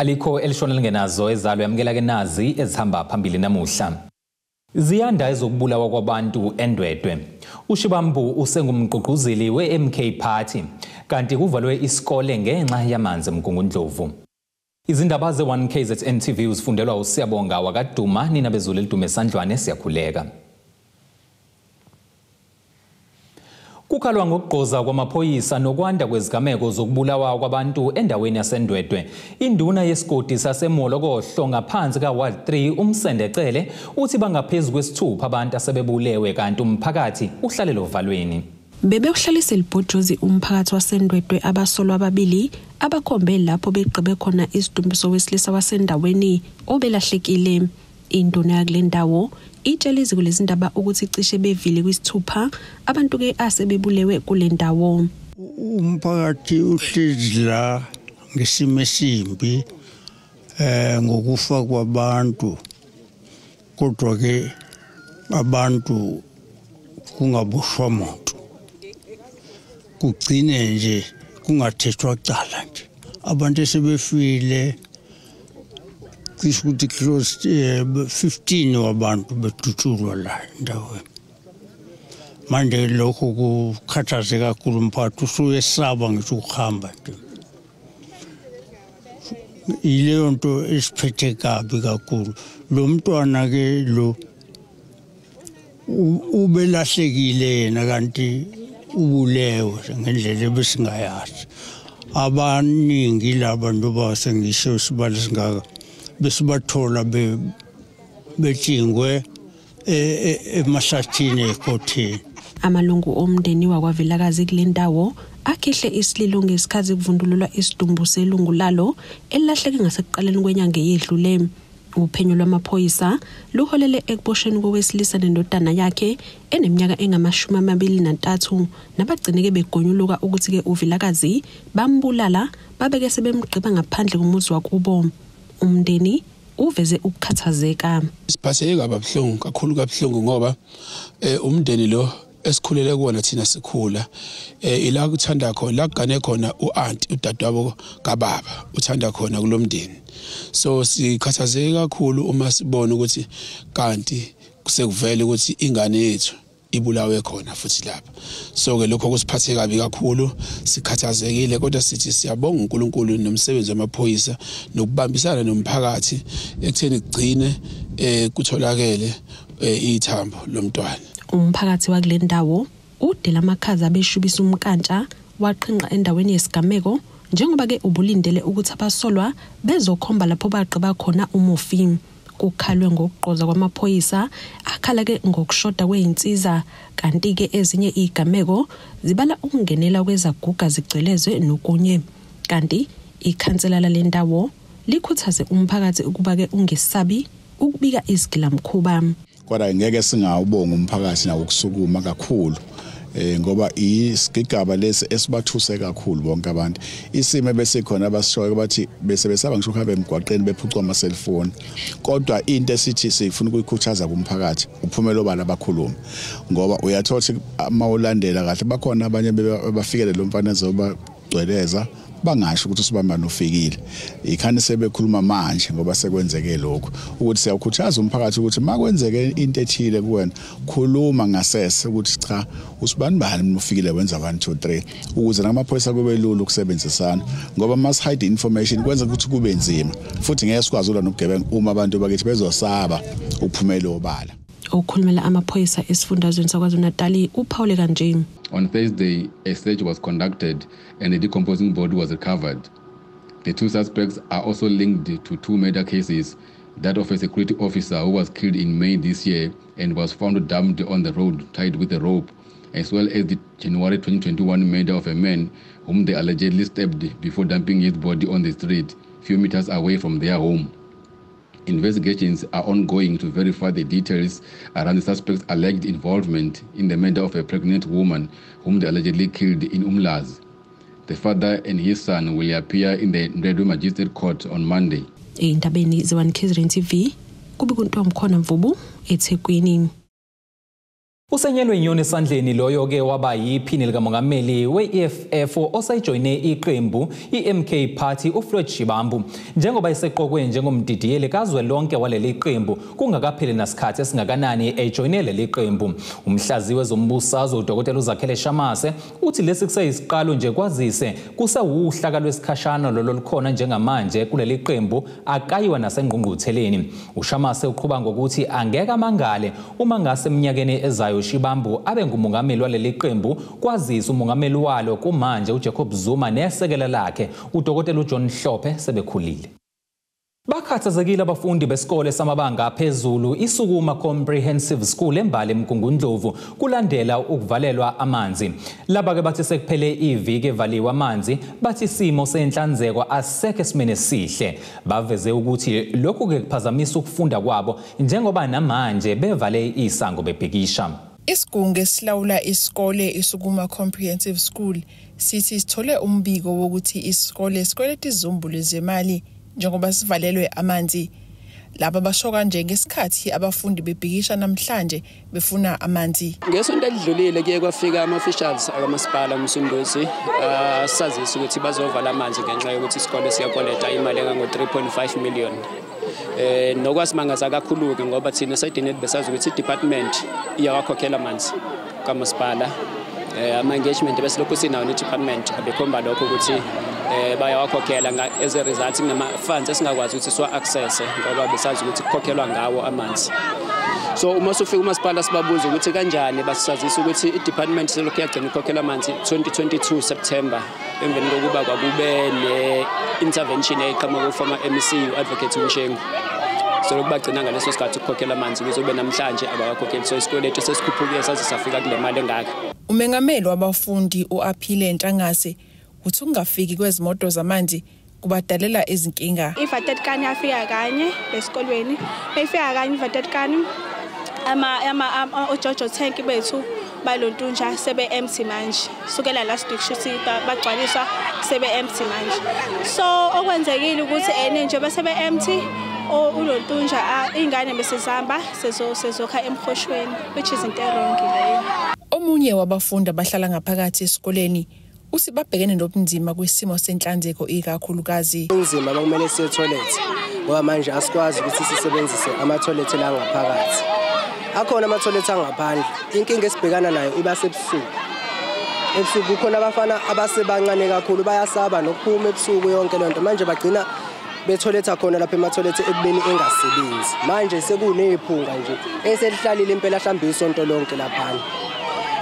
Alikho elishona lingenazo ezalo yamukela ke nazi ezihamba phambili namuhla. Ziyanda ezokubulawa kwabantu eNdwedwe. UShibambu usengumgqugquzeli we-MK Party kanti kuvalwe isikole ngenxa yamanzi eMgungundlovu. Izindaba ze-1 KZN TV uzifundelwa uSiyabonga wakaduma nina bezulu elidume esandlwane siyakhuleka. Kukhalwa ngokugqoza kwamaphoyisa nokwanda kwezigameko zokubulawa kwabantu endaweni yaseNdwedwe. Induna yesigodi saseMolokohlo ngaphansi ka-Ward 3 uMsende Cele uthi bangaphezu kwesithupha abantu asebebulewe kanti umphakathi uhlalela ovalweni. Bebewuhlalise libhojozi umphakathi waseNdwedwe abasolwa ababili abakhombe lapho begqibe khona isidumbu sowesilisa wasendaweni obelahlekile. Induna yakule ndawo itshele iziko lezindaba ukuthi cishe bevile kwisithupha abantu ke asebebulewe kule ndawo. Umphakathi uhlezi la ngesimo esimbi ngokufa kwabantu, kodwa ke abantu kungaboshwa muntu, kugcine nje kungathethwa cala nje. Abantu esebefile cishe ukuthi close 15 wabantu bedutshulwa la endaweni. Manje lokho kukhathaze kakhulu umphakathi, usuyesaba ngisho ukuhamba nje. Ileyo nto esiphethe kabi kakhulu. Lo mntwana ke lo ubelahlekile yena kanti ubulewe ngendlela ebesingayazi. Abaningi labantu basengisho isibalo singaka besibathola betshingwe emahlathini ekhotheni. Amalungu omndeni wakwaVelakazi kule ndawo akhihle isililo ngesikhathi kuvundululwa isidumbu selungu lalo elilahleke ngasekuqaleni kwenyanga eyedlule. Uphenyo lwamaphoyisa luholele ekuboshweni kowesilisa nendodana yakhe eneminyaka engama-23 nabagcineke begonyuluka ukuthi-ke uVelakazi bambulala babeke sebemgqiba ngaphandle komuzi wakubo. Umndeni uveze ukukhathazeka. Siphatheke kabuhlungu kakhulu kabuhlungu ngoba umndeni lo esikhulele kuwona thina sikhula ila kuthanda khona la kugane khona uanti udadewabo kababa uthanda khona kulomndeni. So sikhathazeke kakhulu uma sibona ukuthi kanti kusekuvele ukuthi ingane yethu ibulawe khona futhi lapha. So ke lokho kusiphathe kabi kakhulu, sikhathazekile, kodwa sithi siyabonga uNkulunkulu nomsebenzi wamaphoyisa nokubambisana nomphakathi ekutheni kugcine kutholakele ithambo lomntwana. Umphakathi wakule ndawo udela amakhaza abeshubisa umkantsha waqhinqa endaweni yesigameko njengoba ke ubulindele ukuthi abasolwa bezokhomba lapho bagqiba khona umufi. Kukhalwe ngokugqoza kwamaphoyisa akhala ke ngokushoda kweinsiza, kanti ke ezinye izigameko zibala ukungenela kwezaguga zigcelezwe nokunye. Kanti ikhansela lendawo likhuthaze umphakathi ukuba ke ungesabi ukubika izigilamkhuba. Kodwa ngeke singawubonga umphakathi nawo ukusukuma kakhulu ngoba isigigaba lesi esibathuse kakhulu bonke abantu. Isimo besikhona abasishoyo bathi bese besaba ngisho ukuhamba emgwaqeni bephucwa ama cellphone. Kodwa into esithi sifuna ukuyikhuthaza kumphakathi uphumela obala abakhuluma, ngoba uyathola ukuthi mawulandela kahle bakhona abanye bafikele lo mfana ezobagcweleza bangasho ukuthi usibambane ufikile. Ikhani sebekhuluma manje ngoba sekwenzeke lokho ukuthi siyakhuthaza umphakathi ukuthi makwenzeke into ethile kuwena khuluma ngasese ukuthi cha usibani bani ufikile wenza 1 2 3 ukuze namaphoyisa kube lula ukusebenzisana, ngoba must hide information kwenza ukuthi kube nzima futhi ngeke sikwazi ulwa nobugebengu uma abantu bakithi bezosaba ukuphumela obala. Okhulumela amaphoyisa esifundazweni saKwaZulu-Natal uPaul kanje. On Thursday, a search was conducted and a decomposing body was recovered. The two suspects are also linked to two murder cases, that of a security officer who was killed in May this year and was found dumped on the road tied with a rope, as well as the January 2021 murder of a man whom they allegedly stabbed before dumping his body on the street few meters away from their home. Investigations are ongoing to verify the details around the suspect's alleged involvement in the murder of a pregnant woman whom they allegedly killed in Umlazi. The father and his son will appear in the Ndwedwe Magistrate Court on Monday. Endabeni ze-1 KZN TV, kube kuNtomkhona Mvubu eThekwini. Usenyelwe inyoni esandleni loyo ke waba yiphini likamongameli we-EFF osayijoyine iqembu i-MK Party uFloyd Shibambu, njengoba eseqokwe njengomdidiyeli kazwelonke waleli qembu kungakapheli nasikhathi esingakanani ejoyine leli qembu. Umhlaziyi wezombusazwe uDokotela uZakhele Shamase uthi lesi kuseyisiqalo nje, kwazise kusewuhlaka lwesikhashana lolo lukhona njengamanje kuleli qembu, akayiwa nasengqungqutheleni. UShamase uqhuba ngokuthi angeke amangale uma ngase eminyakeni ezayo Shibambu abe ngumongameli waleli qembu, kwazisa umongameli walo kumanje uJacob Zuma nesekela lakhe uDokotela uJohn Hlophe sebekhulile. Bakhathazekile abafundi besikole samabanga aphezulu iSukuma Comprehensive School eMbali eMgungundlovu kulandela ukuvalelwa amanzi. Laba ke bathi sekuphele iviki evaliwe amanzi, bathi isimo senhlanzeko asisekho esimeni esihle. Baveze ukuthi lokhu ke kuphazamisa ukufunda kwabo njengoba namanje bevale isango bebhikisha. Isigungu esilawula isikole iSukuma Comprehensive School sithi sithole umbiko wokuthi isikole sikweleta izizumbulu zemali njengoba sivalelwe amanzi. Laba basho kanje ngesikhathi abafundi bebhikisha namhlanje befuna amanzi. Ngesonto elidlulile kuye kwafika ama-officials akamasipala uMsunduzi sazisa ukuthi bazovala amanzi ngenxa yokuthi isikole siyakoleta imali engango-3.5 million. Nokwasimangaza kakhulu-ke ngoba thina esayidini besazi ukuthi i-department iyawakhokhela amanzi kamasipala. Ama-engagement besilokhu sinawo ne-department abekhomba lokho ukuthi bayawakhokhela. As a result kunama-funds esingakwazi ukuthi siwa-accesse ngoba besazi ukuthi kukhokhelwa ngawo amanzi. So uma sufika umasipala sibabuza ukuthi kanjani, basazisa ukuthi i-department selokhu yagcina ukukhokhela amanzi 2022 September, emveni kokuba kwakube ne-intervention eyayiqhamuka ku-former MEC u-Advocate Mshengu. So lokhu bagcina ngaleso sikhathi ukukhokhela amanzi kuze kube namhlanje abakakhokheli. So isikweletu sesikhuphuke saze safika kule mali engaka. Umengameli wabafundi u-Aphile Ntangase uthi ukungafiki kwezimoto zamanzi kubadalela izinkinga. I-Vatetkani yafika kanye esikolweni, beyifika kanye i-Vatetkani, ama oJojo tank bethu balontunja sebe empty manje. Sukela last week shuthi bagcwaliswa sebe empty manje. So okwenzekile ukuthi ene nje bese be empty ulontunja ingane bese zihamba sezokha emkhoshweni, which is into wrong leyo. Omunye wabafundi abahlala ngaphakathi esikoleni uthi babhekene nobunzima kwisimo senhlanzeko ikakhulukazi. Kunzima kumele siye toilet ngoba manje asikwazi ukuthi sisebenzise ama-toilet la ngaphakathi. Akhona ama-toilet angaphandle. Inkinga esibhekana nayo iba sebusuku. Ebusuku kukhona abafana abasebancane kakhulu bayasaba nokuphuma ebusuku yonke lento. Manje bagcina betholetha khona lapha ema-toilet ekubeni engasebenzi. Manje sekunephunga nje eselihlalile impela mhlawumbe isonto lonke laphana.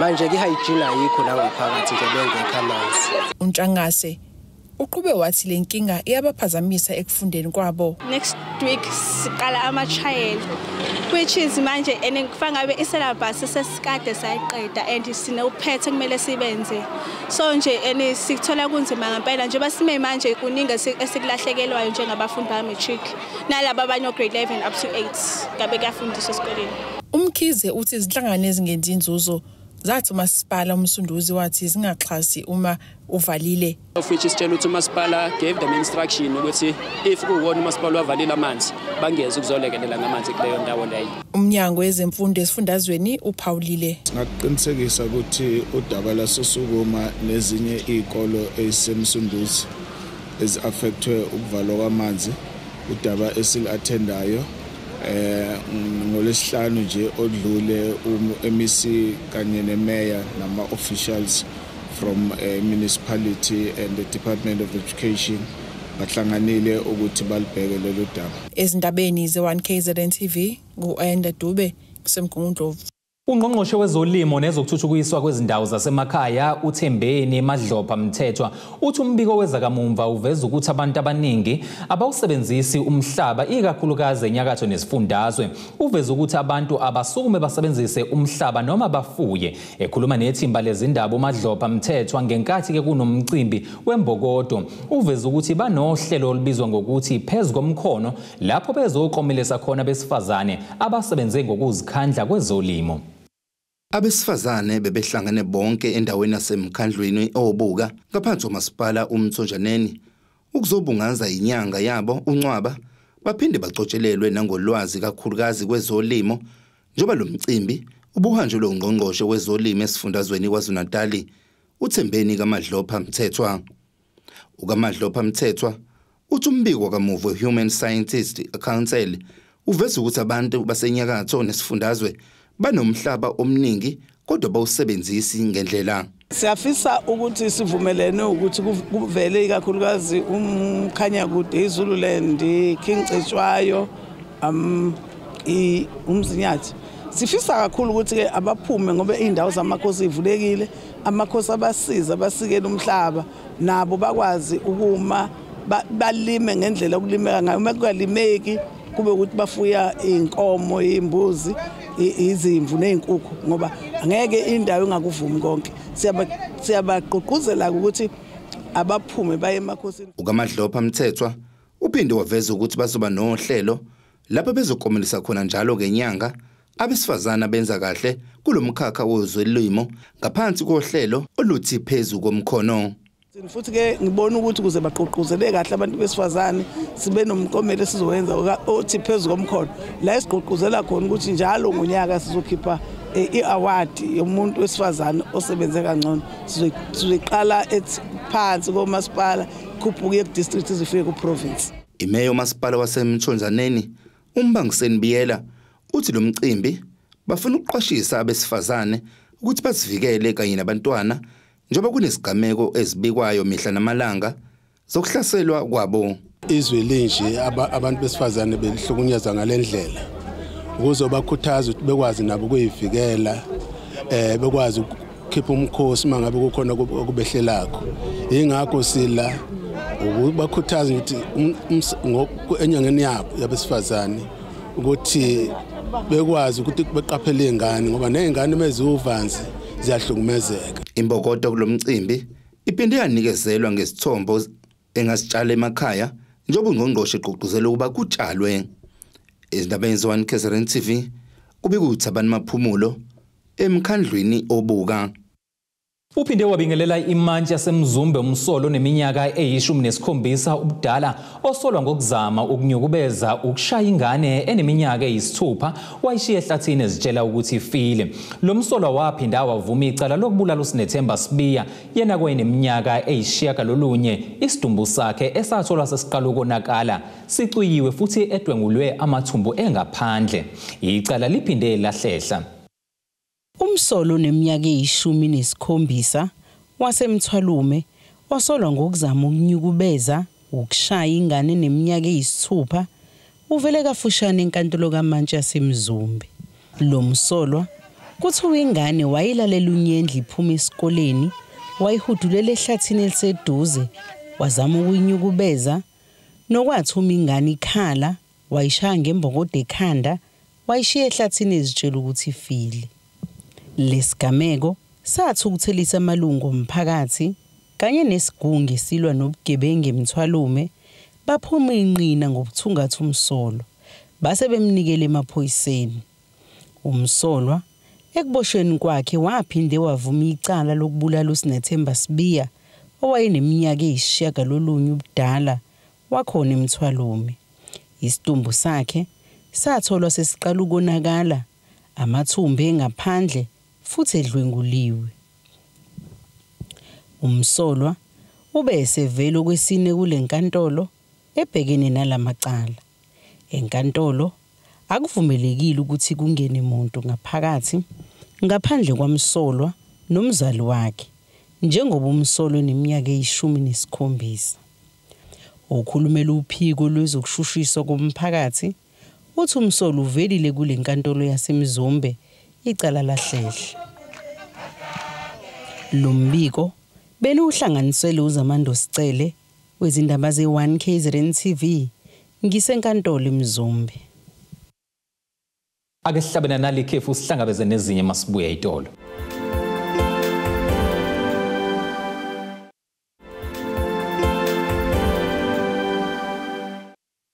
Manje ke-hygiene ayikho la ngaphakathi nje bengekho amanzi. UNtshangase uqhube wathi le nkinga iyabaphazamisa ekufundeni kwabo. Next week siqala ama-trial, which is manje and kufanele ngabe i-syllabus sesikade sayiqeda and sinophethe kumele sibenze. So nje and sikuthola kunzima ngempela nje basime manje kuningi esikulahlekelwayo njengabafundi ba-matric nalaba abanye grade 11 up to 8 ngabe kuyafundiswa esikoleni. UMkhize uthi izinhlangano ezingenzi inzuzo zathi umasipala uMsunduzi wathi zingaxhasi uma uvalile. Of which isitshela ukuthi umasipala gave them instruction ukuthi if kuwona umasipala wavalile amanzi bangeze ukuzolekelela ngamanzi kuleyo ndawo leyo. Umnyango wezemfundo esifundazweni uphawulile. Singakuqinisekisa ukuthi udaba laseSukuma nezinye izikolo eziseMsunduzi ezi-affectwe ukuvalwa kwamanzi udaba esili-attendayo. Ngolwesihlanu nje odlule MEC kanye nemeya nama officials from municipality and the Department of Education bahlanganile ukuthi balibheke lolu daba. Ezindabeni ze-1 KZN TV ngu-Ayanda Dube kuseMgungundlovu. Ungqongqoshe wezolimo nezokuthuthukiswa kwezindawo zasemakhaya uThembeni Madlopha Mthethwa uthi umbiko wezakamumva uveza ukuthi abantu abaningi abawusebenzisi umhlaba ikakhulukazi enyakatho nesifundazwe. Uveza ukuthi abantu abasukume basebenzise umhlaba noma bafuye. Ekhuluma nethimba lezindaba uMadlopha Mthethwa ngenkathi ke kunomcimbi wembokodo uveza ukuthi banohlelo olubizwa ngokuthi phezu komkhono lapho bezoqomelesa khona besifazane abasebenze ngokuzikhandla kwezolimo. Abesifazane bebehlangane bonke endaweni yasemkhandlwini obuka ngaphansi komasipala uMthonjaneni ukuzobungaza inyanga yabo uNcwaba, baphinde bacotshelelwe nangolwazi kakhulukazi kwezolimo njengoba lo mcimbi ubuhanjelwe ungqongqoshe wezolimo esifundazweni KwaZulu-Natali uThembeni kaMadlopha Mthethwa. UkaMadlopha Mthethwa uthi umbiko kamuva Human Scientist Council uveza ukuthi abantu basenyakatho nesifundazwe banomhlaba omningi kodwa bawusebenzisi ngendlela. Siyafisa ukuthi sivumelene ukuthi kuvele ikakhulukazi uMkhanyakude, iZululand, King Cetshwayo, uMzinyathi. Sifisa kakhulu ukuthi ke abaphume ngoba indawo zamakhosi ivulekile, amakhosi abasiza abasikela umhlaba nabo bakwazi ukuma balime ngendlela okulimeka ngayo. Uma kungalimeki kube ukuthi bafuya inkomo, imbuzi, izimvu nezinkukhu, ngoba angeke indawo ingakuvumi konke. Siyabagqugquzela ukuthi abaphume baye emakhosini. UkaMadlopha Mthethwa uphinde waveza ukuthi bazoba nohlelo lapho bezokomelisa khona njalo ngenyanga abesifazana benza kahle kulomkhakha wezolimo ngaphansi kohlelo oluthi phezu komkhono. Futhi ke ngibona ukuthi ukuze bagqugquzele kahle abantu besifazane sibe nomkomelo esizowenza othi phezu komkhono, la esigqugquzela khona ukuthi njalo ngonyaka sizokhipha i-award yomuntu wesifazane osebenze kangcono. Sizoyiqala phansi komasipala, khuphuke ku-district izifike ku-province. Imeya umasipala waseMthonjaneni uMbangiseni Biyela uthi lo mcimbi bafuna ukuqwashisa abesifazane ukuthi bazivikele kanye nabantwana njengoba kunesigameko ezibikwayo mihla namalanga zokuhlaselwa kwabo. Izwe linje abantu besifazane belihlukunyezwa ngalendlela, ukuze bakhuthaze ukuthi bekwazi nabo ukuyivikela, bekwazi ukukhipha umkhosi mangabe kukhona okubehlelakho. Ingakho sila ukubakhuthaza ukuthi enyangeni yabo yabesifazane ukuthi bekwazi ukuthi beqaphele izingane, ngoba nezingane meziwuvanzi ziyahlukumezeka. Imbokodo kulomcimbi iphinde yanikezelwa ngesithombo engasitshala emakhaya njengoba ungqongqoshe egqugquzela ukuba kutshalwe. Ezindabeni ze-1 KZN TV kubika uThabani Maphumulo emkhandlwini obuka. Uphinde wabingelela imantshi yaseMzumbe umsolo neminyaka eyi-17 ubudala osolwa ngokuzama ukunyukubeza ukushaya ingane eneminyaka eyi-6 wayishiya ehlathini ezitshela ukuthi ifile. Lo msolwa waphinda wavuma icala lokubulala uSinethemba Sibiya yena kwayeneminyaka eyi-9, isidumbu sakhe esatholwa sesiqala ukonakala sicwiyiwe futhi edwengulwe amathumbu engaphandle. Icala liphinde lahlehla. Umsolo neminyaka eyi-17 waseMthwalume wasolwa ngokuzama ukunyukubeza ukushaya ingane neminyaka eyi-6 uvele kafushane enkantolo kamantshi yaseMzumbe. Lo msolwa kuthiwa ingane wayilalela unyendle iphuma esikoleni, wayihudulela ehlathini eliseduze, wazama ukuyinyukubeza, nokwathi uma ingane ikhala wayishaya ngembokodo ekhanda, wayishiya ehlathini ezitshela ukuthi ifile. Lesigameko sathukuthelisa amalungu omphakathi kanye nesigungu esilwa nobugebengu eMthwalume, baphuma inqina ngokuthungatha umsolwa base bemnikele emaphoyiseni. Umsolwa ekuboshweni kwakhe waphinde wavuma icala lokubulala uSinethemba Sibiya owayeneminyaka eyi-9 ubudala wakhona eMthwalume. Isidumbu sakhe satholwa sesiqala ukonakala, amathumbu engaphandle futhi edlwenguliwe. Umsolwa ube esevele okwesine kule nkantolo ebhekene nalamacala. Enkantolo akuvumelekile ukuthi kungene umuntu ngaphakathi ngaphandle kwamsolwa nomzali wakhe, njengoba umsolwa eneminyaka eyi-17. Okhulumela uphiko lwezokushushiswa komphakathi uthi umsolwa uvelile kule nkantolo yaseMzumbe, icala lahlehla. Lo mbiko beniwuhlanganisele uZamando Sicele wezindaba ze-1 KZN TV ngisenkantolo eMzumbe. Ake sihlabene nali khefu sihlangabeze nezinye masibuya itolo.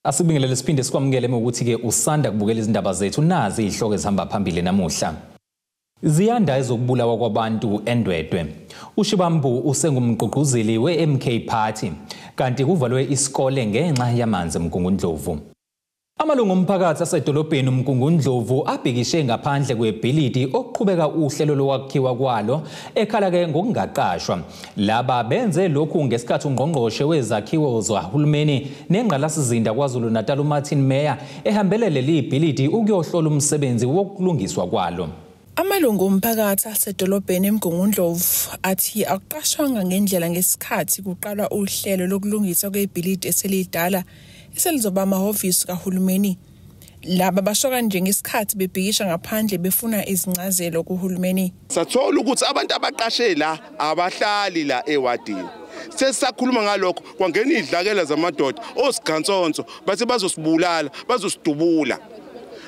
Asibingelele siphinde sikwamukele ukuthi-ke usanda kubukela izindaba zethu, nazi izihloko ezihamba phambili namuhla. Ziyanda ezokubulawa kwabantu eNdwedwe. UShibambu usengumgqugquzeli we-MK Party, kanti kuvalwe isikole ngenxa yamanzi eMgungundlovu. Amalungu omphakathi asedolobheni uMgungundlovu abhikishe ngaphandle kwebhilidi okuqhubeka uhlelo lokwakhiwa kwalo ekhala-ke ngokungaqashwa. Laba benze lokhu ngesikhathi ungqongqoshe wezakhiwo zahulumeni nengqalasizinda KwaZulu-Natal uMartin Meyer ehambele leli bhilidi ukuyohlola umsebenzi wokulungiswa kwalo. Amalungu omphakathi asedolobheni eMgungundlovu athi akuqashwanga ngendlela ngesikhathi kuqalwa uhlelo lokulungiswa kwebhilidi eselidala eselizoba amahhovisi kahulumeni. Laba basho kanje ngesikhathi bebhikisha ngaphandle befuna izincazelo kuhulumeni. Sathola ukuthi abantu abaqashe la abahlali la ewadini. Sesisakhuluma ngalokho kwangena idlakela zamadoda osigansonso bathi bazosibulala, bazosidubula.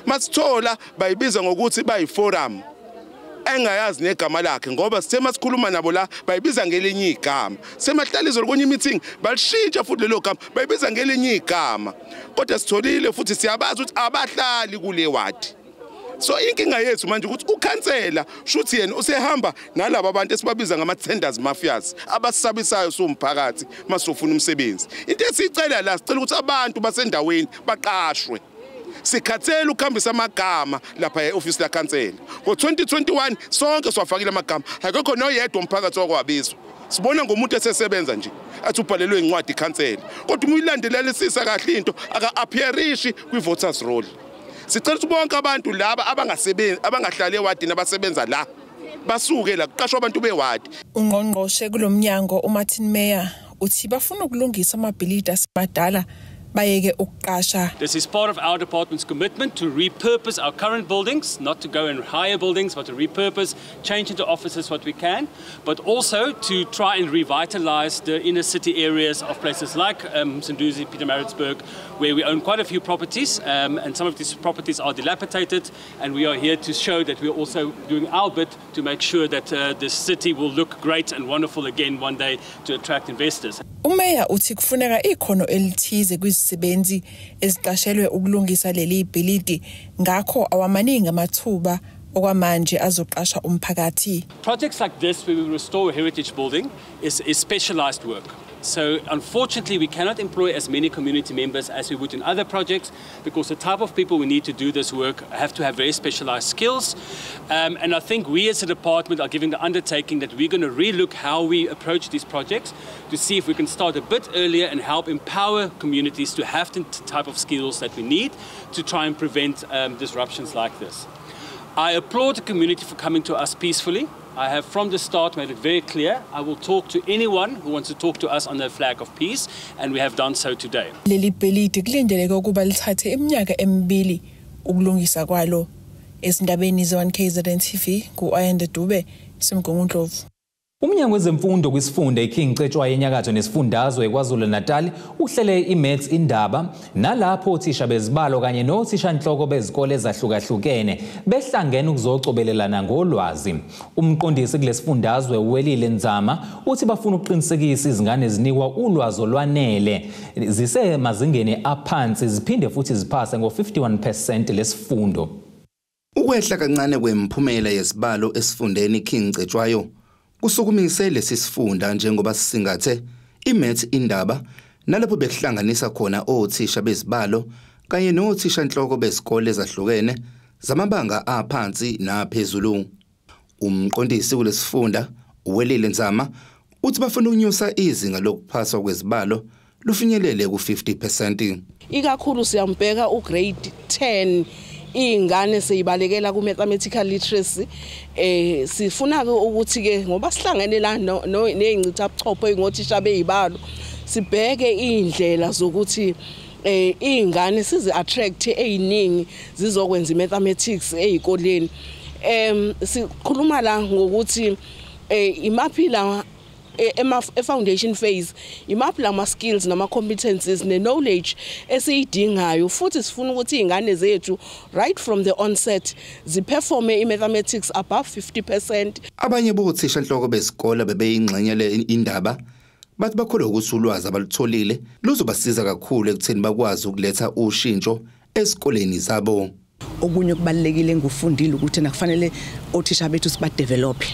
Masithola bayibiza ngokuthi bayiforum engayazi negama lakhe ngoba sithe masikhuluma nabo la bayibiza ngelinye igama. Semahlala izolo kwenye meeting balishintsha futhi lelo gama bayibiza ngelinye igama. Kodwa sitholile futhi siyabazi ukuthi abahlali kule wadi. So inkinga yethu manje ukuthi ukhansela shuthi yena usehamba nalabo abantu esibabiza ngama tenders mafias abasabisayo somphakathi masofuna umsebenzi. Into esicela la sicela ukuthi abantu basendaweni baqashwe. Sikhathele ukuhambisa amagama lapha e-office la khansela. Ngo-2021 sonke siwafakile amagama, akekho noyedwa umphakathi okwabizwa. Sibona ngomuntu esesebenza nje athi ubhalelwe incwadi ikhansela, kodwa uma uyilandelelisisa kahle into aka-appearishi kwi-voters roll. Sicela ukuthi bonke abantu laba abangasebenzi abangahlali ewadini abasebenza la basuke la kuqashwa abantu bewadi. Ungqongqoshe kulomnyango uMartin Meyer uthi bafuna ukulungisa amabhilidi asemadala bayeke ukuqasha. This is part of our department's commitment to repurpose our current buildings, not to go and hire buildings, but to repurpose, change into offices what we can, but also to try and revitalize the inner city areas of places like Msunduzi, Pietermaritzburg, where we own quite a few properties, and some of these properties are dilapidated, and we are here to show that we are also doing our bit to make sure that the city will look great and wonderful again one day to attract investors. Umeya uthi kufuneka ikhono elithize kwizisebenzi eziqashelwe ukulungisa leli bhilidi, ngakho awamaningi amathuba okwamanje azoqasha umphakathi. Projects like this where we restore a heritage building is specialized work. So unfortunately we cannot employ as many community members as we would in other projects because the type of people we need to do this work have to have very specialized skills. And I think we as a department are giving the undertaking that we're going to relook how we approach these projects to see if we can start a bit earlier and help empower communities to have the type of skills that we need to try and prevent disruptions like this. I applaud the community for coming to us peacefully. I have from the start made it very clear I will talk to anyone who wants to talk to us on the flag of peace, and we have done so today. Leli bhilidi kulindeleke ukuba lithathe iminyaka emibili ukulungisa kwalo. Ezindabeni ze-1KZN TV ngu-Ayanda Dube, Semgungundlovu. Umnyango wezemfundo kwisifunda iKing Cetshwayo enyakatho nesifundazwe KwaZulu-Natal uhlele iMaths Indaba nalapho othisha bezibalo kanye nothishanhloko bezikole ezahlukahlukene behlangene ukuzocobelelana ngolwazi. Umqondisi kulesifundazwe uWelile Nzama uthi bafuna ukuqinisekisa izingane zinikwa ulwazi olwanele zisemazingeni aphansi ziphinde futhi ziphase ngo-51% lesifundo. Ukwehla kancane kwemiphumela yezibalo esifundeni King Cetshwayo kusukumise lesi sifunda njengoba sisingathe iMaths Indaba nalapho bekuhlanganisa khona othisha bezibalo kanye nothisha nhloko bezikole ezahlukene zamabanga aphansi naphezulu. Umqondisi kulesifunda uWelile Nzama uthi bafuna ukunyusa izinga lokuphaswa kwezibalo lufinyelele ku-50%. Ikakhulu siyambheka ugrade 10 ingane seyibalekela ku mathematical literacy. Sifuna ke ukuthi ke ngoba sihlangene la nezincitha buchopho engothisha bezibalo sibheke indlela zokuthi ingane sizi attract eziningi zizokwenza mathematics ezikoleni. Sikhuluma la ngokuthi imaphi la e-foundation phase imaphi lama skills nama competencies ne knowledge esiyidingayo, futhi sifuna ukuthi izingane zethu right from the onset ziperforme i-mathematics above 50%. Abanye bothisha nhloko bezikole bebeyingxenye le indaba bathi bakholwa ukuthi ulwazi abalutholile luzobasiza kakhulu ekutheni bakwazi ukuletha ushintsho ezikoleni zabo. Okunye kubalekile ngufundile ukuthi nakufanele othisha bethu sibadevelop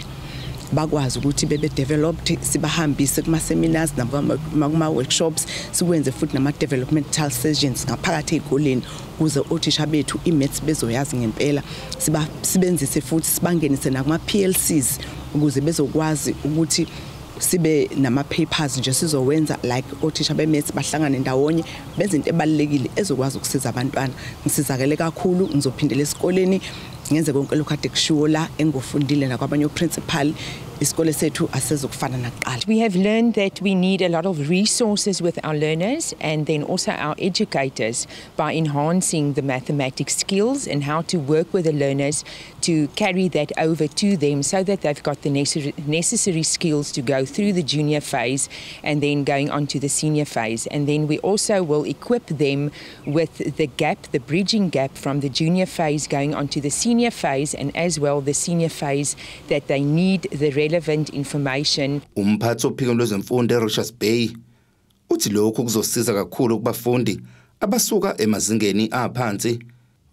Bakwazi ukuthi bebe developed, sibahambise kuma seminars nakuma workshops, sikwenze futhi nama developmental sessions ngaphakathi ezikoleni ukuze othisha bethu i-maths bezoyazi ngempela. Sibasebenzise futhi sibangenise nakuma PLCs ukuze bezokwazi ukuthi sibe nama papers nje sizowenza like othisha be-maths bahlangane ndawonye benze into ebalulekile ezokwazi ukusiza abantwana. Ngisizakele kakhulu, ngizophindela esikoleni ngenze konke lokho kade kushiwo la engofundile nakwabanye principal. Isikole sethu asezokufana nakuqala. We have learned that we need a lot of resources with our learners and then also our educators by enhancing the mathematics skills and how to work with the learners to carry that over to them so that they've got the necessary skills to go through the junior phase and then going on to the senior phase. And then we also will equip them with the gap, the bridging gap from the junior phase going on to the senior phase, and as well the senior phase that they need the relevant information. Umphathi ophiko lwezemfundo eRichards Bay uthi lokhu kuzosiza kakhulu kubafundi abasuka emazingeni aphansi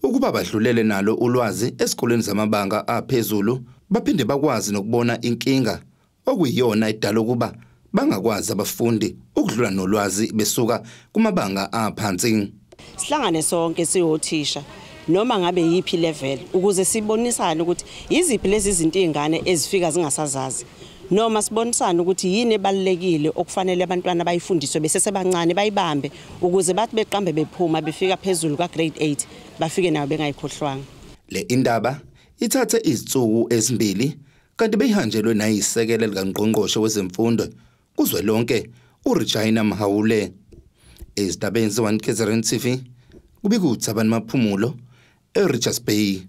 ukuba badlulele nalo ulwazi esikoleni zamabanga aphezulu, baphinde bakwazi nokubona inkinga okuyiyona edala ukuba bangakwazi abafundi ukudlula nolwazi besuka kumabanga aphansi. Sihlangane sonke siyothisha noma ngabe yiphi level ukuze sibonisane ukuthi iziphi lezi zinto izingane ezifika zingasazazi, noma sibonisane ukuthi yini ebalulekile okufanele abantwana bayifundiswe besesebancane bayibambe ukuze bathi beqambe bephuma befika phezulu ka grade 8 bafike nayo bengayikhohlwanga. Le indaba ithathe izinsuku ezimbili kanti beyihanjelwe nayisekele likaNgqongqoshe wezemfundo kuzwelonke uRegina Mhaule. Ezindabeni ze-1 KZN TV kubika uThabani Maphumulo eRichards Bay.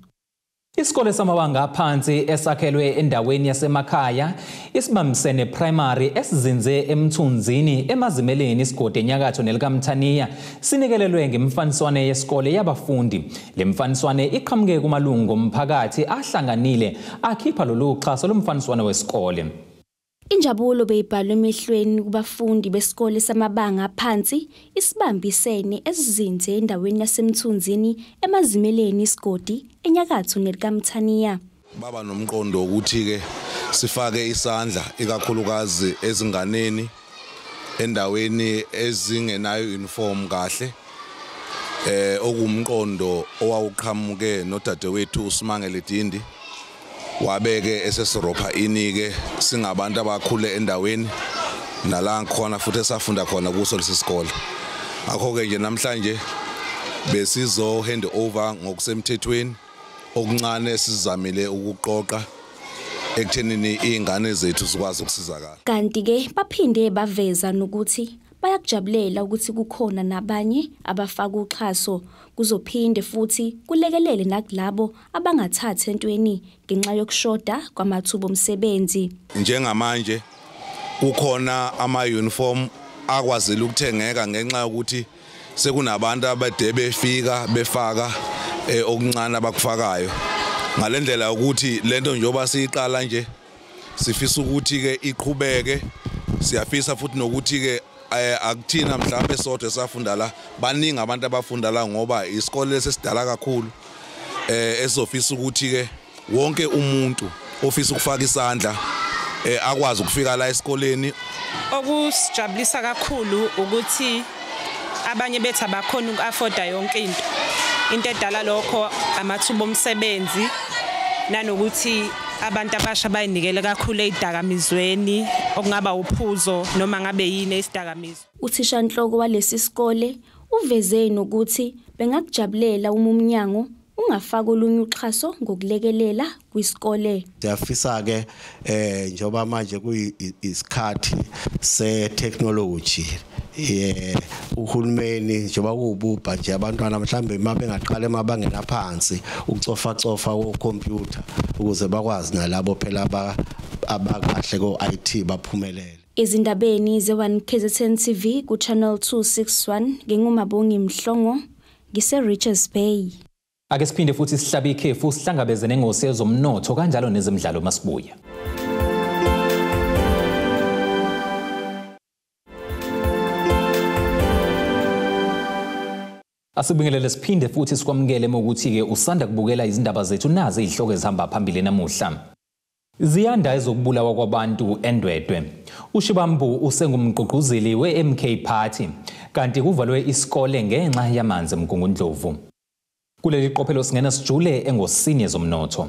Isikole samabanga aphansi esakhelwe endaweni yasemakhaya isibambisene primary esizinze eMthunzini emazimeleni isigodi enyakatho nelikaMthaniya sinikelelwe ngemfaniswane yesikole yabafundi. Le mfaniswane iqhamuke kumalungu omphakathi ahlanganile akhipha lolu xhaso lomfaniswane wesikole. Injabulo beyibhalwe emehlweni kubafundi besikole samabanga aphansi isibambisene esizinze endaweni yaseMthunzini emazimeleni isigodi enyakatho nelikaMthaniya. Baba nomqondo ukuthi ke sifake isandla ikakhulukazi ezinganeni endaweni ezingenayo uniform kahle, okumqondo owawuqhamuke nodadewethu uSimangele Dindi wabeke esesiropha inike singabantu abakhule endaweni nala khona futhi esafunda khona kuso lesi sikole. Ngakho ke nje namhlanje besizo hand over ngokusemthethweni okuncane sizamile ukuqoqa ekuthenini izingane zethu zikwazi ukusizakala. Kanti ke baphinde baveza nokuthi bayakujabulela ukuthi kukhona nabanye abafaka uxhaso kuzophinde futhi kulekelele nakulabo abangathathi entweni ngenxa yokushoda kwamathuba omsebenzi. Njengamanje kukhona ama uniform akwazile ukuthengeka ngenxa yokuthi sekunabantu abade befika befaka okuncane abakufakayo. Ngalendlela ukuthi lento njengoba siyiqala nje sifisa ukuthi ke iqhubeke, siyafisa futhi nokuthi ke akuthina mhlawumbe sodwa esafunda la, baningi abantu abafunda la ngoba isikole sesidala kakhulu, esizofisa ukuthi ke wonke umuntu ofisa ukufaka isandla akwazi ukufika la esikoleni. Okusijabulisa kakhulu ukuthi abanye bethu abakhona uku-afforda yonke into edala lokho amathuba omsebenzi nanokuthi abantu abasha bayinikele kakhulu ezidakamizweni okungaba uphuzo noma ngabe yini isidakamizwa. Uthishanhloko walesi sikole uveze nokuthi bengakujabulela uma umnyango ungafaka olunye uxhaso ngokulekelela kwisikole. Siyafisa ke njengoba manje kuyisikhathi se-technology uhulumeni njengoba kuwububha nje abantwana mhlambe mabengaqala emabangeni aphansi ukucofa cofa ko-computer ukuze bakwazi nalabo phela abakahle ko-IT baphumelele. Ezindabeni ze-1 KZN TV ku Channel 261 nginguMabongi Mhlongo ngise Richards Bay. Ake siphinde futhi sihlabe ikhefu sihlangabeze nengosi yezomnotho kanjalo nezemidlalo masibuya. Asibingelele siphinde futhi sikwamukele ukuthi ke usanda kubukela izindaba zethu nazi izihloko ezihamba phambili namuhla. Ziyanda ezokubulawa kwabantu eNdwedwe. UShibambu usengumgqugquzeli we-MK Party, kanti kuvalwe isikole ngenxa yamanzi eMgungundlovu. Kuleli qophelo singena sijule engosini yezomnotho.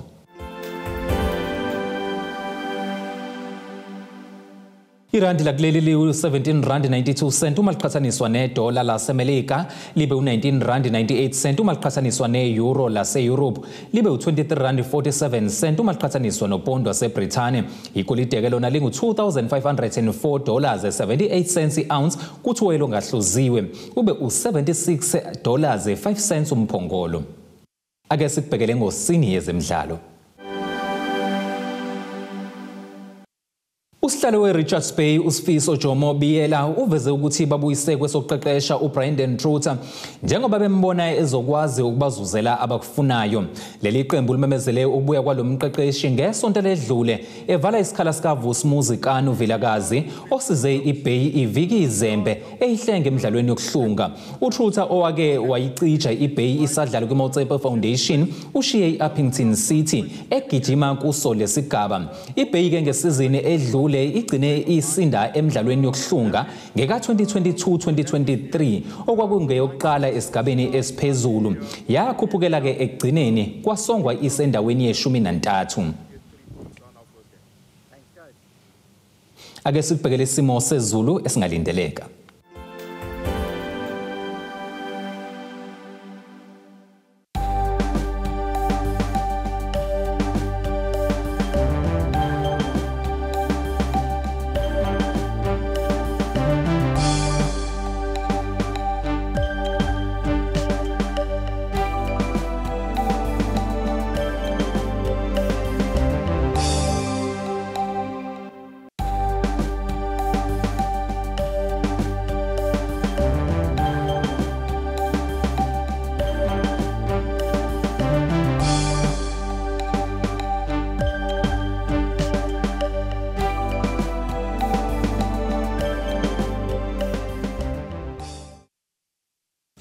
Irandi lakuleli liwu-17 rand 92 cent uma liqhathaniswa nedola laseMelika, libe u-19 rand 98 cent uma liqhathaniswa ne-euro lase-Europe, libe u-23 rand 47 cent uma liqhathaniswa nopondo waseBrithani. Igolide-ke lona lingu-$2,504.78 cents i-ounce, kuthi woyela ongahluziwe ube u-$76.05 cents umphongolo. Ake sikubhekele ngosini yezemidlalo. Usihlalo we-Richards Bay uSifiso Jomo Biyela uveze ukuthi babuyise kwesokuqeqesha uBrandon Truter njengoba bembona ezokwazi ukubazuzela abakufunayo. Leli qembu limemezele ukubuya kwalo mqeqeshi ngesonto ledlule evala isikhala sikaVusimuzi Kanu Vilakazi osize iBay iviki izembe eyihlenge emidlalweni yokuhlunga. UTruter owake wayicija iBay isadlala kwiMotsepe Foundation ushiye i-Uppington City egijima kuso lesigaba. iBay ke ngesizini edlule igcine isinda emidlalweni yokuhlunga ngeka 2022-2023 okwakungeyokuqala esigabeni esiphezulu. Yakhuphukela ke ekugcineni kwasongwa isendaweni ye-13. Ake sikubhekele isimo sezulu esingalindeleka.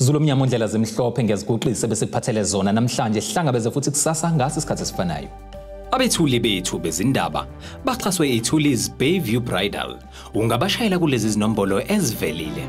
Zulu mnyama ondlela zemhlophe ngiyaziguqisa bese kuphathele zona namhlanje. Sihlangabeze futhi kusasa ngasi isikhathi esifanayo. Abethuli bethu bezindaba baxhaswe iThuli's Bayview Bridal. Ungabashayela kulezi zinombolo ezivelile.